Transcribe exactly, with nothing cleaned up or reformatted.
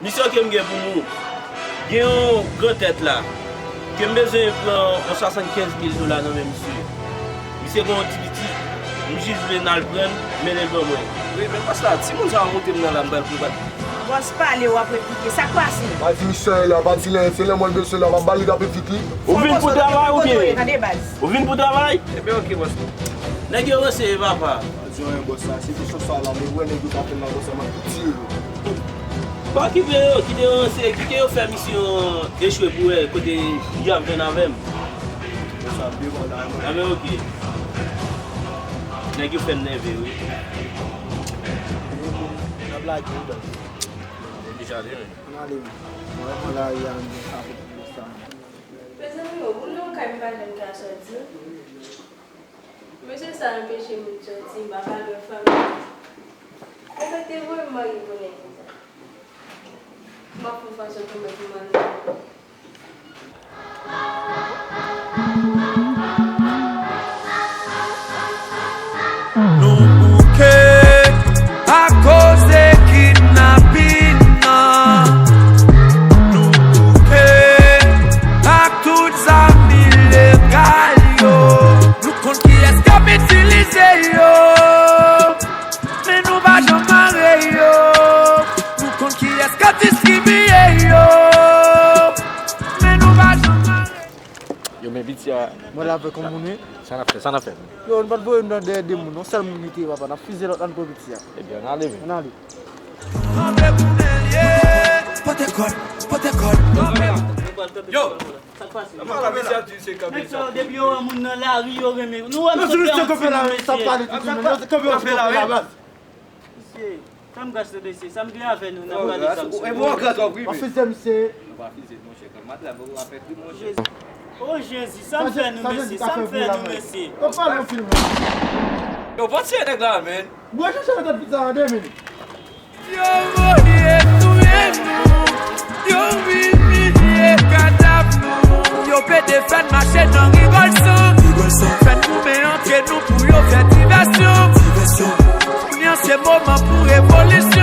Misyon ke m gen pou nou, gen yon gran tèt la, ke m bezwen pran yon swasannkenz mil dola nan men misye. Misye gen yon ti pitit, m jis vle n al pran l, mennen l ban mwen. Wi, men bòs la, timoun sa a monte m nan la, m pral pran bat. Bòs pale, w ap replike. Sa k pase? Pa di misye anyen la, pa di l anyen, se lè mwen l bezwen la, m ap ba li rapid vit li. Ou vin pou travay oubyen? Ou vin pou travay? Ebyen, oke, bòs. Nèg yo ranse, papa. Di anyen bòs la, se kesyon sa la, men wè nèg yo ka fè nan bòs la, m ap tou tiye yo. Pa okipe yo, kite yo ranse, kite yo fè misyon echwe pou wè kote y ap jwenn avè m. Bòs la ap devan la, mwen. A men oke. Nèg yo fè m nève wi. N ap lage wi baz. Deja de men. Ann ale wi. Mwen la, y a yon sa pou sa. Mezanmi, ou nan kay m pa janm ka sòti. Mesye sa anpeche m sòti, m pa pale fanmi. Mwen mete voye m marye pou nèg sa. M ap fè fason pou mwen pou m ann. Nou bouke akoze kidnapin nan. Nou bouke ak tout zam ilegal yo. Nou konn kiyès k ap itilize yo, men nou pa janm mare yo. Nou konn kiyès k ap distribiye yo, men nou pa janm mare. Yo, men piti a. Mwen la avèk yon moun, wi. Sa n ap fè, sa n ap fè. Yo, nou pa t voye nou nan dèyè de moun, yon sèl moun nou te ye, papa. N ap fize lòt la, n pran piti a. Ebyen, ann ale, men. Ann ale. Kanpe pou men l ye. Pote kòd, pote kòd. Yo! Sa k pase? Sa k pase? Nèg sa yo, depi yo wè moun nan lari, yo renmen. Nou wè misye fè yon ti moun, mesye. Mesye, fè m gras non, mesye. Sa m gen avè nou, n ap pale sa, mesye. Ou pa fize, misye. Nou pa fize, monchè. Kòm madrab ou a fè krim, monchè. O Jezi, sa m fè nou, mesye? Sa m fè nou, mesye? Yo, pati nèg la, men. Mwen chèche nan tèt pizza an de minit. Yo voye touye nou, yo imilye kadav nou, yo pede fè n mache nan rigòl san, fè n goumen antre nou pou yo fè divèsyon. Kounye a se moman pou revolisyon.